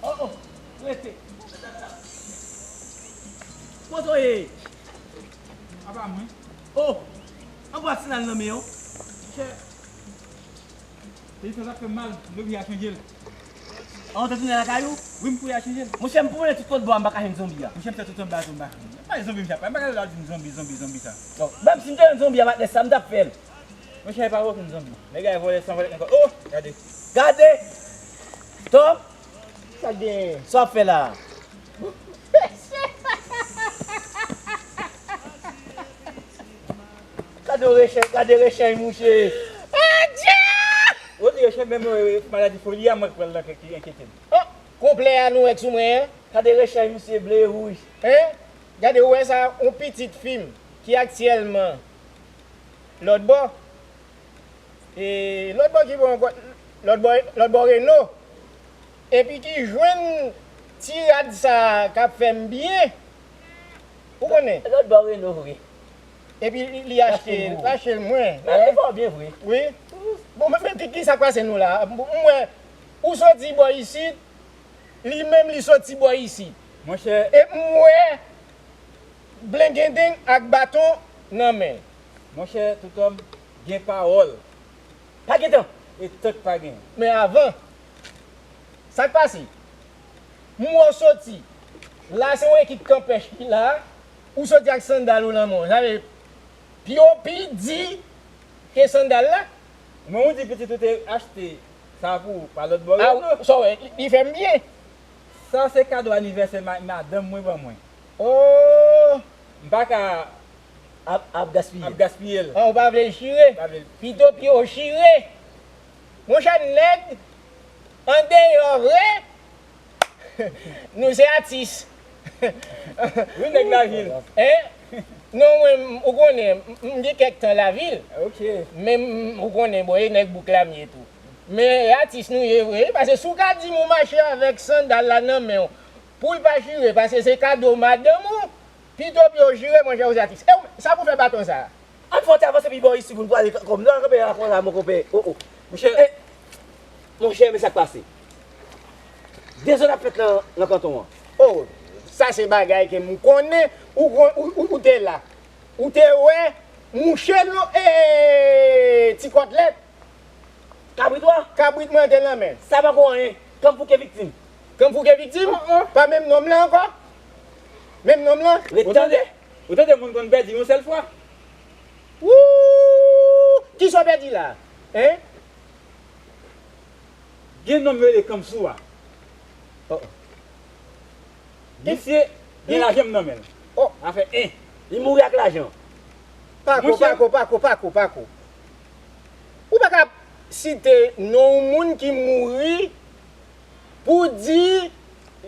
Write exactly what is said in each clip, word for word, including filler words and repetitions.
Oh, oh, rete. Kote w ye? Apa mwen? Oh, anba ti nan nan men yo. Chè. Telefòn sa fè mal, m oblije al chanje l. Ah, ou te tounen lakay ou? Wi, m kouri al chanje l. Monchè, m pwomene tout lòt bò a, m pa ka jwenn zonbi a. Monchè, m fè tout anba tou, m pa jwenn. Pa zonbi, m pa ka al di m zonbi, zonbi, zonbi sa. Non, menm si m te jwenn zonbi a, patnè, sa m t ap fè l. Monchè, e pa okenn zonbi. Nèg la vòlè san vòlè ankò. Oh, gade. Gade! Tòm! Sa w ap fè la? Gade rechèy, gade rechèy, mouche. Adje! Ou di rechèy, menm, eh, maladi foli a, mwen k pral nan ki enkyete m. Oh, konplè a nou wè k sou mwen an. Gade rechèy, misye ble e wouj. Hein? Gade, ou wè sa, yon pitit fi m ki aktyèlman lòt bò. E lòt bò ki bò ankò, lòt bò, lòt bò Reno. Epi ki jwenn ti rad sa k ap fè m byen. Ou konnen? Lòt bò Reno vre. Epi li, li achte, li achte l mwen. L achte fò byen vre. Wi. Bon, men, men ki, ki sa k pase nou la? M, m wè, ou soti bò isit, li menm li soti bò isit. Monchè. E m wè blengendeng ak baton nan men. Monchè, tout òm gen pawòl. Pa gen tan. E tank pa gen. Men avan, sa k pase? M wè w soti. La se yon ekip kanpèch ki la. Ou soti ak sandal ou nan men w. Sa vle pye w pi di ke sandal la. Men ou di pitit ou te achte sa pou ou pa lòt bò. Ah, sa w wè, li, li fè m byen. Sa se kado anivèsè ma-, madanm mwen ban mwen. Oh! M pa ka ap, ap gaspiye l. Ap gaspiye l. Ah, ou pa vle l chire? Pa vle l. Pito pye w chire. Monchè, nèg andeyò vre, nou se atis. Wi, nèg lavil. Hein? Non, mwen, m, ou konnen, m, m gen kèk tan lavil. Ok. Men, m, ou konnen, bon, e nèg bouk la m ye tou. Men atis nou ye vre, paske si w ka di m ou mache avèk sandal la nan men w, pou l pa chire, paske se kado madanm ou, pito pye w chire, monchè, ou se atis. E w, sa pou fè baton sa a? Ann fè yon ti avanse pi bò isit pou n pale kòm nou al kanpe la konsa, mon konpè. Oh, oh. Monchè. Eh, monchè, men sa k pase. Dezòd ap fèt nan, nan kanton an. Oh, sa se bagay ke m konnen. Ou, ou, ou, ou te la. Ou te wè mouche non, eh, ti kòtlèt. Kabrit ou a? Kabrit mwen te nan men. Sa pa ko anyen. Kanm fouke viktim. Kanm fouke viktim? Pa menm nonm lan ankò? Menm nonm lan? Ret tande. Ou tande moun konn pèdi yon sèl fwa? Wouuup! Kisa w pèdi la? Hein? Gen nonm yo rele Kanmsou a. Oh. Misye gen lajan m nan men l. Oh. Afè en. Li mouri ak lajan. Pako, pako, pako, pako, pako. Ou pa ka site non yon moun ki mouri pou di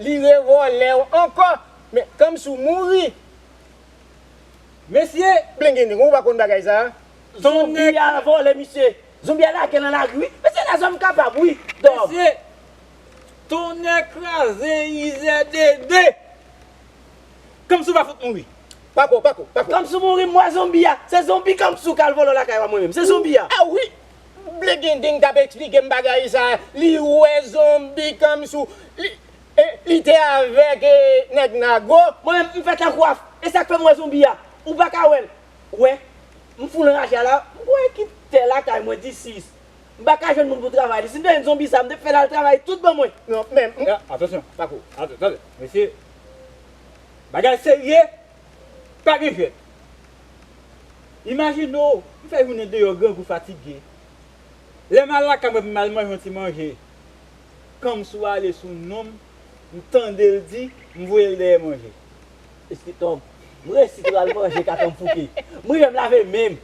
li revòlè w ankò. Men, Kanmsou mouri. Mesye! Blengendeng, ou pa konn bagay sa a? Zonbi a vòlè misye. Zonbi a lage nan lari, wi. Mesye, la zòm kapab, wi. Dòm. Mesye, tonnè kraze, izè dede. Kanmsou pa fout mouri. Pako, pako, pako. Kanmsou mouri, m wè zonbi a. Se zonbi Kanmsou k al vòlè lakay pa mwen menm. Se zonbi a. Ah wi. Blengendeng t ap eksplike m bagay sa. Li wè zonbi Kanmsou. Li, e, li te avèk, e, nèg Nago. Mwen menm, m fè tankou w. E sa k fè m wè zonbi a. Ou pa ka wè l. Ou wè, m full anraje a la, m kwè ki tè lakay mwen di sis. M pa ka jwenn moun pou travay li. Si m te jwenn zonbi sa, m te fè l al travay tout ban mwen. Non, men, m- Ya, atansyon. Pako. Atann, tande, mesye. Bagay serye, pa gen jwèt. Imajine w, m fè jounen deyò grangou fatige. Lè m al lakay mwen pou m al manje yon ti manje, Kanmsou ale sou non m, m tande l di, m voye l dèyè manje. Mesye Tòm, m resi tou al manje ka Kanm fouke. M rive m lave men m.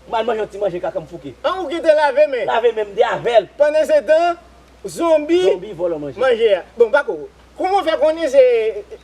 M al manje yon ti manje ka Kanm fouke. An, ou kite lave men? Lave men m de avè l. Pandan se tan, zonbi Zonbi vòlò manje. Manje a. Bon, pako, kòman w fè konnen se,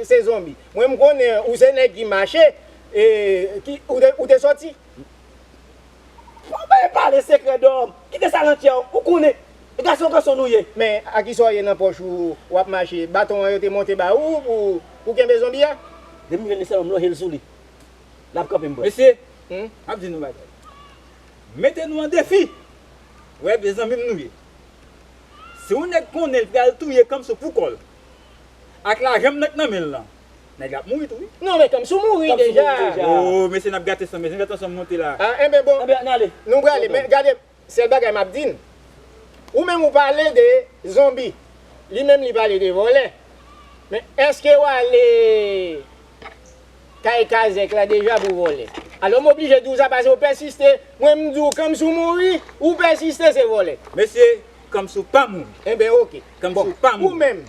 se zonbi? Mwen, m konnen ou se nèg ki mache, e, ki, ou te, ou te sòti. Bon, bay pale sekrè dòm. Kite sa nan tjè w. Ou konnen. E gason kanson nou ye. Men, a kisa w ye nan pòch ou, w ap mache? Baton an yo te monte ba ou pou, pou kenbe zonbi a? Depi m jwenn li sèlman m lonje l sou li. L ap kanpe m bwè. Mesye, m ap di nou bagay. Mete nou an defi. Wè, byen zanmi m nou ye. Si yon nèg konnen l pral touye Kanmsou pou kò l, Ak lajan m nan k nan men l lan, nèg la ap mouri tou, wi. Non, men Kanmsou mouri deja. Oh, mesye, n ap gate san, mesye, n gate san monte la. Ah, enben, bon. Enben, n ale. Nou prale, men gade, sèl bagay m ap di n, ou menm ou pale de zonbi, li menm li pale de vòlè. Men èske w ale kay kazèk la deja pou vòlè? Alò, m oblije di w sa paske w pèsiste. Mwen, m di w Kanmsou mouri, ou pèsiste se vòlè. Mesye, Kanmsou pa mouri. Enben, oke. Kanmsou pa mouri. Ou menm,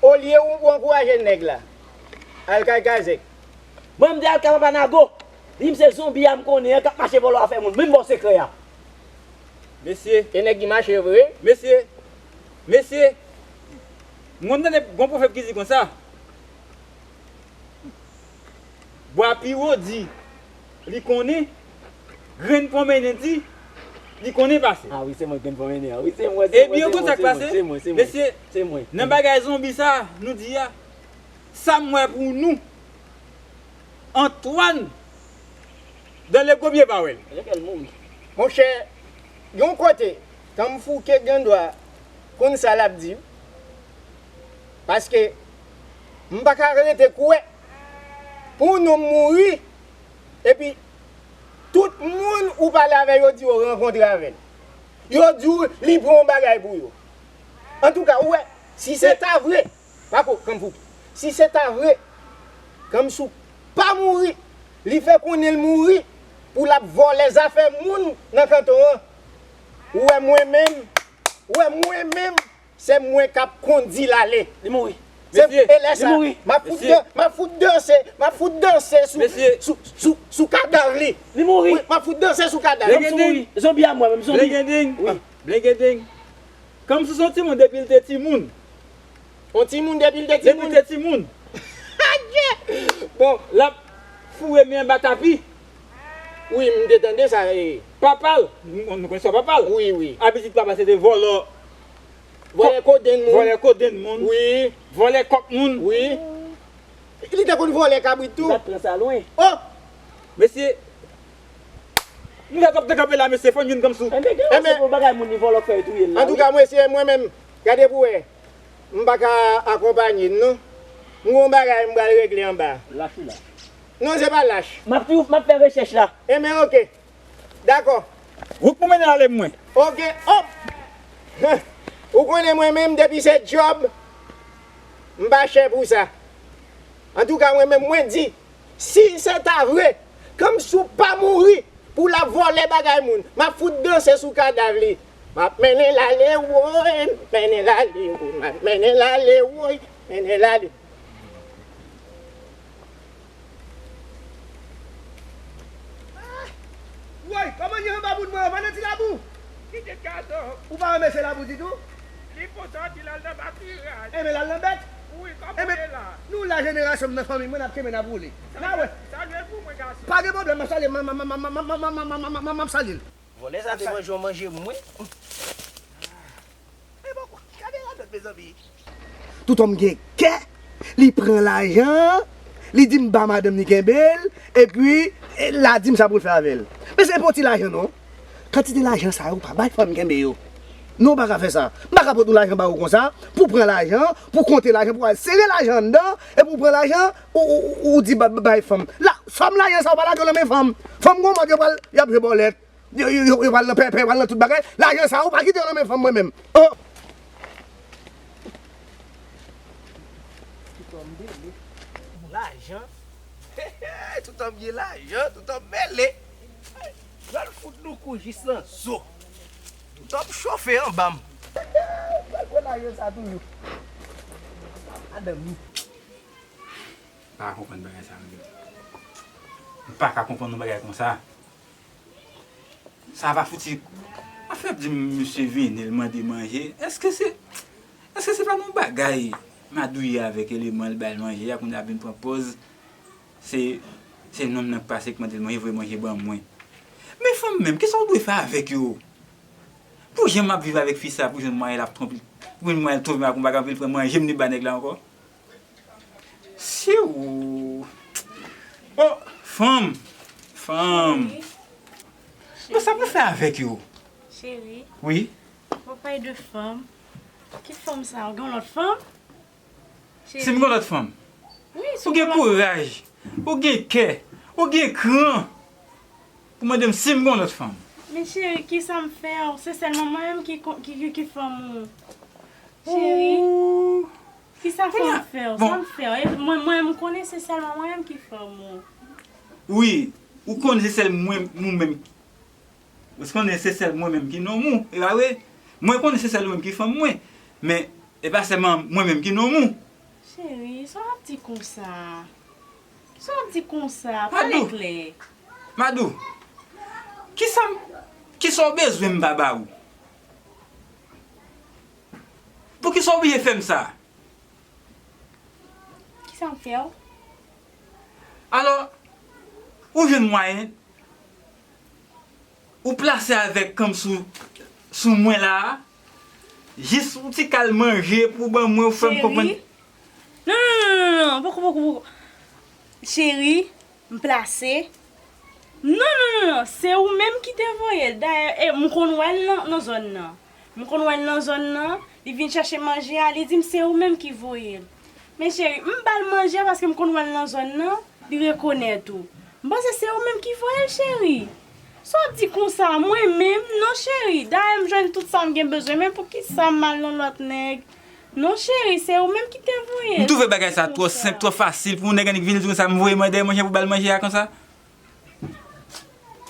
olye ou, ou ankouraje nèg la al kay kazèk. Mwen, m te al kay Papa Nago. Li di m se zonbi a m konnen an k ap mache vòlò afè moun. Men m ba w sekrè a. Mesye. E nèg ki mache vre. Mesye. Mesye. M konn tande gon pwovèb ki di konsa. Bwa pi wo di li konnen, grenn pòmennen di li konnen pase. Ah wi, se mwen grenn pòmennen an. Wi, se mwen, se mwen, se mwen, se mwen, se mwen, se mwen. Ebyen, ou konn sa k pase? Se mwen, se mwen. Mesye, se mwen. Nan bagay zonbi sa, nou di a, sa m wè pou nou, Antoine, dans le gobye pa wè l. Monchè, yon kote, Kanmsou ke gandwa konn sa l ap di. Paske m pa ka rete kwè pou yon nonm mouri, epi tout moun ou pale avè yo di yo rankontre avè l. Yo di w li pran yon bagay pou yo. Antouka, ou wè, si se ta vre, Pako, Kanmsou. Si se ta vre, Kanmsou pa mouri, li fè konnen l mouri pou l ap vòlè zafè moun nan kanton an. Ou wè mwen menm, ou wè mwen menm, se mwen k ap kondi l ale. Li mouri. Se, mesye, e lè sa, m ap fout, mesye, dan-, m ap fout danse, m ap fout danse sou, mesye, sou, sou, sou kadav li. Li mouri. Wi, m ap fout danse sou kadav li. Kanmsou mouri. Zonbi a mwen menm, zonbi. Blengendeng. Wi. Blengendeng. Kanmsou se yon timoun depi l te timoun. Yon timoun depi l te timoun? Depi l te timoun. Adje! Bon, l ap foure men anba tapi. Wi, m te tande sa, e. Papa l, nou, nou konnen sa papa l. Wi, wi. Abitid papa se te vòlò. Vòlè kodenn moun. Vòlè kodenn moun. Wi. Vòlè kòk moun. Wi. Li te konn vòlè kabrit tou. Ou pa t pran sa lwen. Oh! Mesye, nou fè twòp te kanpe la, mesye, fò n jwenn Kanmsou. Enben, gen yon bagay moun li vòlò k fè yo touye l la, wi. Antouka, mesye, mwen menm, gade pou wè. M pa ka akonpanye n, non. M gon bagay m pral regle anba. Lach wi la. Non, se pa lach. M ap toujou, m ap fè rechèch la. Enben, oke. Dakò. Wout pou mennen ale mwen. Oke, hop! Ou konnen mwen menm, depi se djòb, m pa chè pou sa. Antouka, mwen menm, mwen di, si se ta vre, Kanmsou pa mouri pou l ap vòlè bagay moun, m ap fout danse sou kadav li. M ap mennen l ale, woy, m ap mennen l ale, woy, m ap mennen l ale, woy, m ap mennen l ale. Ah! Woy, kòman manje anba bout mwen an? Pa nan ti labou? Kite gason. Ou pa renmen se labou ditou? Li pou sòti l al nan patiraj. Enben, l al nan bèt? Wi, kòman ou ye la? Nou la jenerasyon m nan fanmi mwen, n ap kenbe, n ap woule. N a wè. Salye l pou mwen, gason. Pa gen pwoblèm, m ap salye, m ap salye l. Vòlè sa te manje yon manje mwen. E bon, gade radòt, mezanmi. Tout òm gen kè, li pran lajan an, li di m ba madanm li kenbe l, epi, e, l a di m sa pou l fè avè l. Men se pa yon ti lajan non. Kantite lajan sa yo, pa bay fanm kenbe yo. Non, ou pa ka fè sa. M pa ka pot yon lajan ba ou konsa, pou pran lajan, pou konte lajan, pou al sere lajan anndan, epi ou pran lajan, ou, ou, ou, ou di ba-, bay fanm. La, sòm lajan sa yo pa lage yo nan men fanm. Fanm gon mòd yo pral, y ap jwe bòlèt. Yo, yo, yo, yo pral nan pèpè, yo pral nan tout bagay. Lajan sa, ou pa kite yo nan men fanm mwen menm. Oh! Tout òm mele. Lajan. Tout òm gen lajan, tout òm mele. Pral fout nou kou jis nan zo. Tout òm chofe anba m. Pral pran lajan sa toujou. Madanm li. Pa konprann bagay sa menm. M pa ka konprann yon bagay konsa. Sa pa fouti. Afè ap di m misye vini, l mande manje. Èske se, èske se pa nan bagay madouye avèk eleman l ba l manje a, kounye a vin pran pòz se, se nonm nan k pase k mande l manje, voye manje ban mwen. Men fanm menm, kisa w dwe fè avèk yo? Pou jan m ap viv avèk fi sa, pou jwenn mwayen l ap twonpe, pou jwenn mwayen l twonpe m ak yon bagay, anpi l pran manje m li ba nèg la ankò. Si ou. Oh, fanm. Fanm. Wi. Bon, sa pou fè avèk yo? Cheri. Wi. Bon, pale de fanm. Ki fanm sa? Ou gen yon lòt fanm? Si m gen lòt fanm. Ou gen kouraj, ou gen kè, ou gen kran pou mande m si m gen lòt fanm. Men cheri, kisa m fè w? Se sèlman mwen menm ki, ki, ki, ki fanm ou. Cheri, kisa fò m fè w? Sa m fè w? E mwen, mwen, m konnen se sèlman mwen menm ki fanm ou. Wi, ou konnen se sèl mwen, mwen menm. Ou konnen se sèl mwen menm ki nonm ou, e pa vre? Mwen konnen se sèl ou menm ki fanm mwen, men e pa sèlman mwen menm ki nonm ou. Cheri, sa w ap di konsa? Sa w ap di konsa? Pale klè. Madou, kisa m, kisa w bezwen m pa ba ou? Poukisa w oblije fè m sa? Kisa m fè w? Alò, ou jwenn mwayen, ou plase avèk kòm sou, sou mwen la a, jis ou ti kal manje pou ban mwen, ou fè m konprann. Non, non, non, non, non, poko, poko, poko. Cheri, m plase. Non, non, non, non, se ou menm ki te voye l. Dayè, e, m konn wè l nan, nan zòn nan. M konn wè l nan zòn nan, li vin chèche manje a, li di m se ou menm ki voye l. Men cheri, m ba l manje a paske m konn wè l nan zòn nan, li rekonèt ou. M panse se ou menm ki voye l, cheri. Sa w ap di konsa, mwen menm? Non, cheri. Dayè, m jwenn tout sa m gen bezwen, men poukisa m al nan lòt nèg? Non, cheri, se ou menm ki te voye l. M twouve bagay sa twò senp, twò fasil pou yon nèg annik vin di konsa, m voye mwen dèyè manje pou ba l manje a konsa.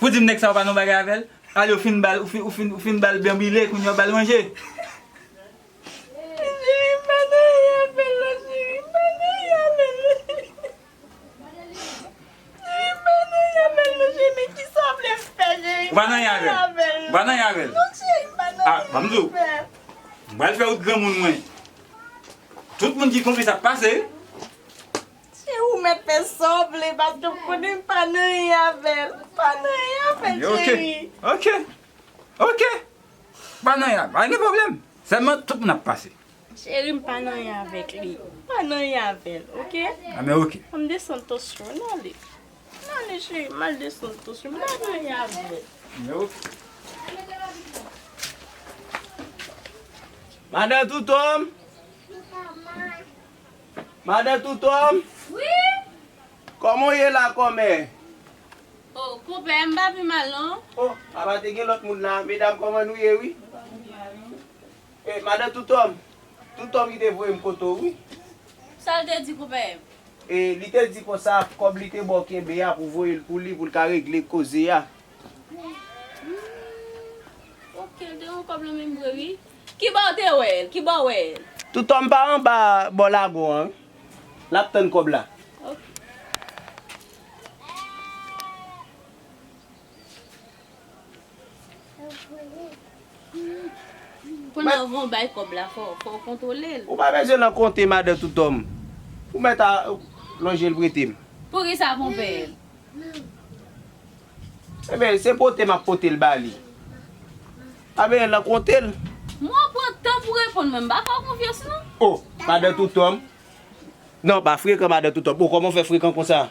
Pou di m nèg sa ou pa nan bagay avè l? Ale, ou fin ba l, ou fin, ou fin, ou fin ba l byen brile, kounye a w ba l manje. Cheri, m pa nan anyen avè l non, cheri, m pa nan anyen avè l. Cheri, m pa nan anyen avè l non, cheri, men kisa w vle m fè, cheri? Ou pa nan anyen avè l? Ou pa nan anyen avè l? Non, cheri, m pa nan anyen avè l. A, ban m di w. M pral fè wout granmoun mwen. Tout moun ki konplis ap pase. Cheri, ou mèt fè sa w vle, paske m konnen m pa nan anyen avè l. M pa nan anyen avè l, cheri. Ok, ok, ok. Pa nan anyen, pa gen pwoblèm. Sèlman tout moun ap pase. Cheri, m pa nan anyen avèk li. M pa nan anyen avè l, ok? A, men ok. An m desann tansyon, n ale. N ale, cheri, m al desann tansyon. M pa nan anyen avè l. Men ok. Madan Toutom! Madan Toutom! Wi! Kòman w ye la, kòmè? O, konpè, m pa pi mal, non. O, apa te gen lòt moun la. Medam, kòman nou ye, wi? E, madan Toutom. Toutom ki te voye m kote w, wi. Sa l te di, konpè? E, li te di konsa, kòb li te ba w kenbe a pou voye l pou li, pou l ka regle koze a. Hmm, ok, l te gen kòb lan men m vre, wi. Ki bò w te wè l? Ki bò w wè l? Toutom pa anba bò lago an, wi. L ap tann kòb la. Ok. Kounye a, avan w bay kòb la, fò, fò w kontwole l. Ou pa bezwen nan konte, madan Toutom. Ou mèt a lonje l prete m. Poukisa, konpè? Ebyen, se pote m ap pote l ba li. Pa bezwen nan konte l. Mwen pran tan pou reponn mwen, m pa fè w konfyans, non. O, madan Toutom. Non, pa frekan, madan Toutom. O, kòman w fè frekan konsa?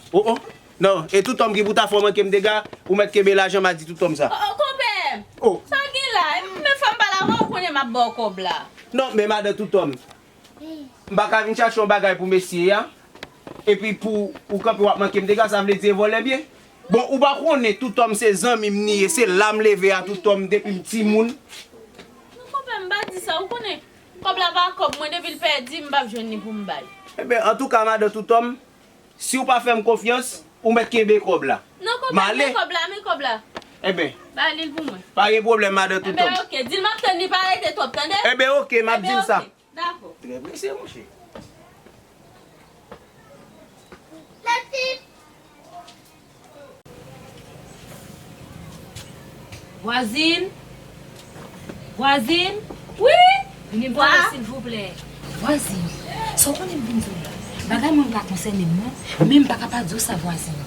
O, o. Non, e Toutom ki pou ta fè w manke m dega, ou mèt kenbe lajan m a di Toutom sa. O, o, konpè! O. Sa w gen la? Men fò m pale avè w, ou konnen m ap ba w kòb la. Non, men madan Toutom, m pa ka vin chache yon bagay pou mesye a, epi pou ou kanpe w ap manke m dega, sa vle di e vòlè byen? Bon, ou pa konnen Toutom se zanmi m li ye, se la m leve a Toutom depi m timoun. Non, konpè, m pa di sa, ou konnen. Kòb la pa kòb mwen, depi l pèdi, m p ap jwenn li pou m bay. Ebyen, antouka, madan Toutom, si w pa fè m konfyans, ou mèt kenbe kòb la. Non, konpè, men kòb la, men kòb la. Ebyen. Ba li l pou mwen. Pa gen pwoblèm, madan Toutom. Ebyen, ok, di l m ap tann li, pa rete twòp, tande? Ebyen, ok, m ap di l sa. Ebyen, ok. Dakò. Trè prese, monchè. Vwazin! Vwazin! Wi! Vini m pale, silvouplè. Vwazin, sa w konnen m vin di w la? Bagay mwen pa konsène m non, men m pa ka pa di w sa, vwazin.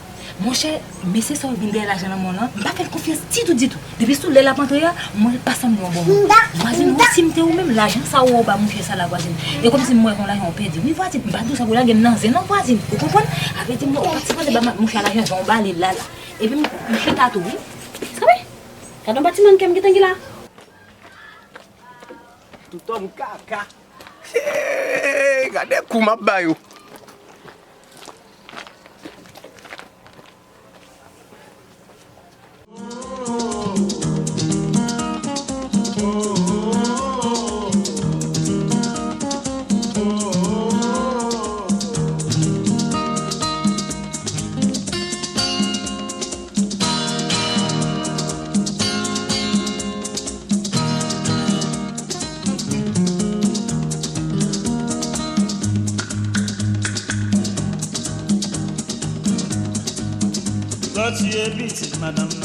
Monchè, mesye sa w vin dèyè lajan nan men w lan, m pa fè l konfyans ditou, ditou. Depi sou lè l ap antre a, mwen pa sanble yon bon moun. Vwazin, wi, si m te ou menm, lajan sa w wè w ba mouche sa la, vwazin. E kòmsi m wè yon lajan w pèdi. Wi, vwazin, m pa di w sa pou lage m nan zen non, vwazin. Ou konprann? A vle di m wè w pa sipoze ba mouche a lajan jan w bale l la la. Epi m, m chita tou, wi. Sa vre? Gade yon batiman kè m gentan gen la. Toutom kaka. Hey, gade kou m ap ba yo. Lòt ye pitit madanm